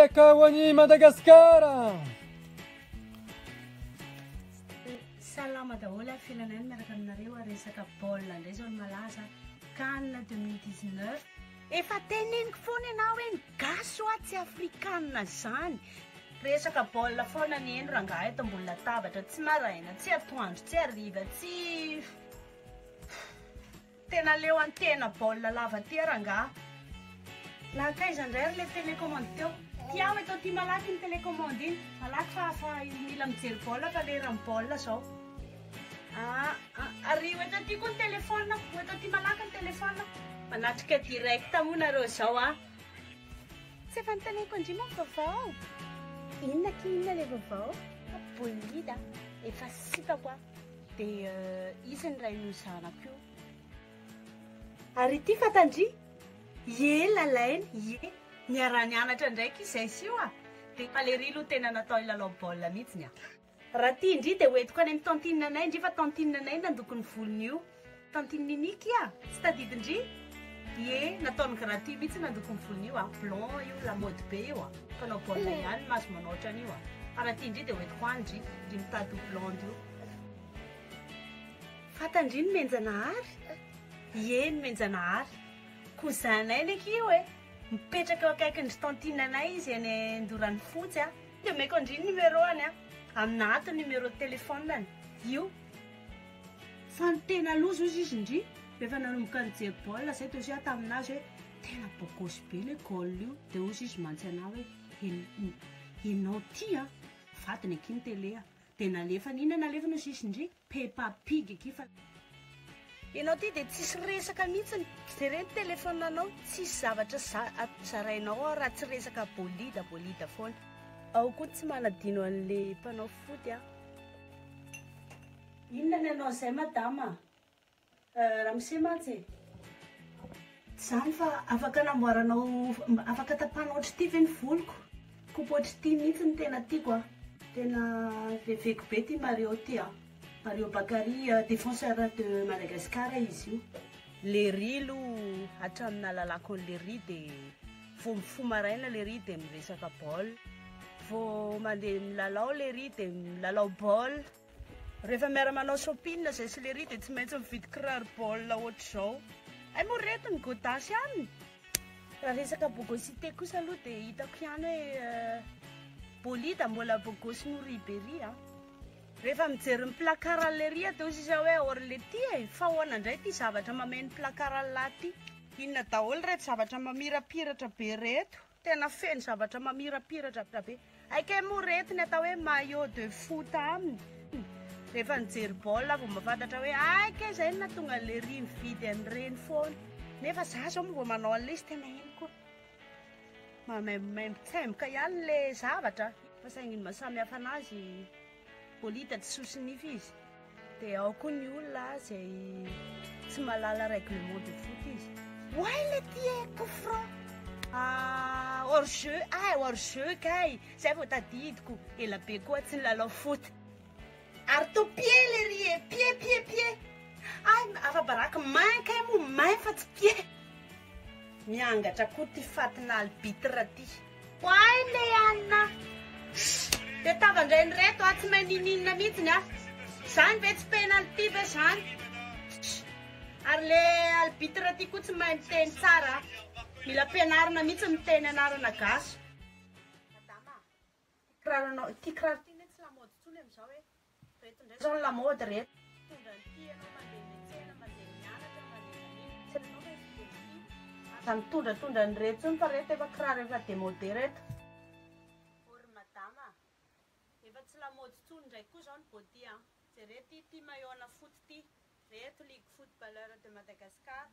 Hiaka ho an'i Madagasikara! Salama daholo a, Felana ihany miaraka aminareo a, resaka baolina indray izao no malaza, CAN 2019. Efa teneniko foana ianao hoe ny gasy hoa tsy afrikanina zany. Resaka baolina foana ny eny rangahy eto ambony latabatra, tsy maraina, tsy atoandro, tsy hariva, tsy. Tena leo antena baolina lava ty a rangaha. Nankaiza indray ry le télécommande teo? Tiao eto aty malaky iny télécommande iny. Malaky fa fa mila mijery baolina fa leran'ny baolina zao. Ah ah ary ho eto aty koa ny téléphone. Ho eto aty malaky ny téléphone. Manatrika direct moa nareo zao a. Tsy efa noteneniko an-dry moa ny vaovao? Inona akia inona le vaovao? Bolida efa sipako a. Dia izy ny rain'io zanako io. Ary ity fatan-dry? Ie Lalaina, ie. Niaraha-nianatra ndraiky izay sy io a! Dia Valérie aloha tena natao hilalao baolina mihitsiny a! Raha tian-dry dia hoentiko any amin'ny tantine anay ndry fa tantine anay nandoko ny volony io. Tantine Nini kia? Tsy tadidin-dry? Ie, nataony gratuit mihitsy nandoko ny volony io a! Blond io, lamaody be io a! Mpanao baolina ihany no mahazo manao ohatran'io a! Fa raha tian-dry dia hoentiko any ndry, ndry mitady ho blonde io. Fatan-dry Nomenjanahary? Ie, Nomenjanahary. Cousin-nay anie akia io e! Mipetraka eo akaikin-dry tantine anay izy eny Andoranifotsy a! Dia omeko an-dry ny numéro-ny a! Amina ato ny numéro de téléphone-ny. Io. Fa ny tena loza hozy izy ndry, rehefa nanomboka nijery baolina zay dia hozy aho taminazy hoe tena beau gosse be le goal io, dia hozy izy mantsy anah hoe enao ty a, vadiny akia ny télé a, dia nalefany, inona nalefany hozy izy ndry, Peppa Pig akia fa. Enao ty dia tsisy resaka mihitsiny, jereo ny téléphone anao, tsisy zavatra zarainao ao raha tsy resaka bolida bolida foana. Ao koa tsy manadino an'le mpanao foot a. Inona ny anao izay madama a? Ramose mantsy e. Tsy izany fa afaka anamboaranao, afaka tapahanao ohatr'ity ve ny voloko? Coupe ohatr'ity mihitsy no tena tiako a. Tena reveko be ity Mario ity a. Mario Bakary, défenseur de Madagascar izy io. Lery aloha hatramin'ny nahalalako an'i Lery dia vao mifoha maraina Lery dia miresaka baolina. Vao mandeha milalao Lery dia milalao baolina. Rehefa miara-manao shopping zay sy lery dia tsy maintsy mividy kiraro baolina ohatr'izao. Hay moa reto ny godasy aminy. Raha resaka bogosité kosa aloha dia hitako ihany hoe bolida mbola bogosy noho Ribery a. Rehefa mijery ny placard an'i lery aho dia hoy sisa hoe or le ty e, fa ahoana indray ity zavatra mameno placard an'lah ty. Inona daholo ireto zavatra mamirapiratra be ireto? Tena feno zavatra mamirapiratra be. Hay kay moa reto ny atao hoe maillot de foot aminy. Rehefa nijery baolina aho vao mahafantatra hoe hay kay izay no nahatonga an'i Lery nividy an'ireny foana. Nefa za zao moa vao manao an'ilay izy tena eny koa. Mamaimbomaimbotsemboka ihany ilay zavatra. Fa saingy ny maha samy hafa anazy Bolida tsy soso nify izy. Dia ao koa ny olona izay tsy mahalala règlement de foot izy. Oay le ty e, coup franc. Ah, hors jeu, ah hors jeu kay. Zay vao tadidiko, ela be koa tsy nilalao foot. Ary to pied le ry e, pied pied pied. Ay, afa-baraka main kay moa, main fa tsy pied. Miangatra koa ty fatina albitre ty. Oay le anona! Dia tavandrain'ireto a, tsy mahay ninininona mihitsiny a! Zany ve tsy penalty ve zany? Ary le albitre ty koa tsy mahay miteny tsara a! Mila ampianarina mihitsy miteny anarana gasy. Madama a! Ty kiraronao, ty kiraro ty anie tsy lamaody intsony amin'izao e! Reto indray zao ny lamaody reto. Mitondra an'ity ianao mandeha miantsena, mandeha mianatra, mandeha manino. Tsy hainao ve ny fiteny ity? Aza mitondratondra an'ireto intsony fa reto efa kiraro efa demode reto. Ô ry madama a! Efa tsy lamaody intsony indray koa izao ny body an! Jereo ity, ity maillot-na foot ity. Reto Ligue Footballeur de Madagascar.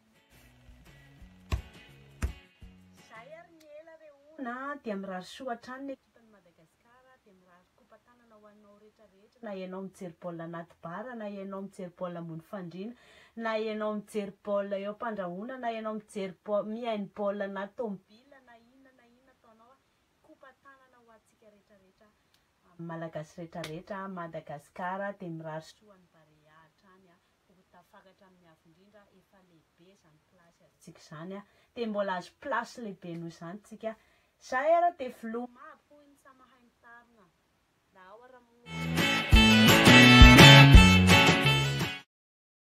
Zay ary ny ela re ona dia mirary soa hatrany ny ekipan'i Madagascar dia mirary kopa-tanana ho anao rehetra rehetra na ianao mijery baolina anaty bar na ianao mijery baolina ambony fandriana na ianao mijery baolina eo am-pandrahoana na ianao mijery mihaino baolina anaty tomobile na inona na inona ataonao kopa-tanana ho antsika rehetra rehetra Malagasy rehetra rehetra Madagascar dia mirary soa an'i Barea hatrany ho tafakatra amin'ny avo indrindra efa lehibe izany place azontsika izany dia mbola azo place lehibe noho izany tsika. Zay ara de veloma aby hoy ny tsa mahay mitarogna. Ndao ara moa.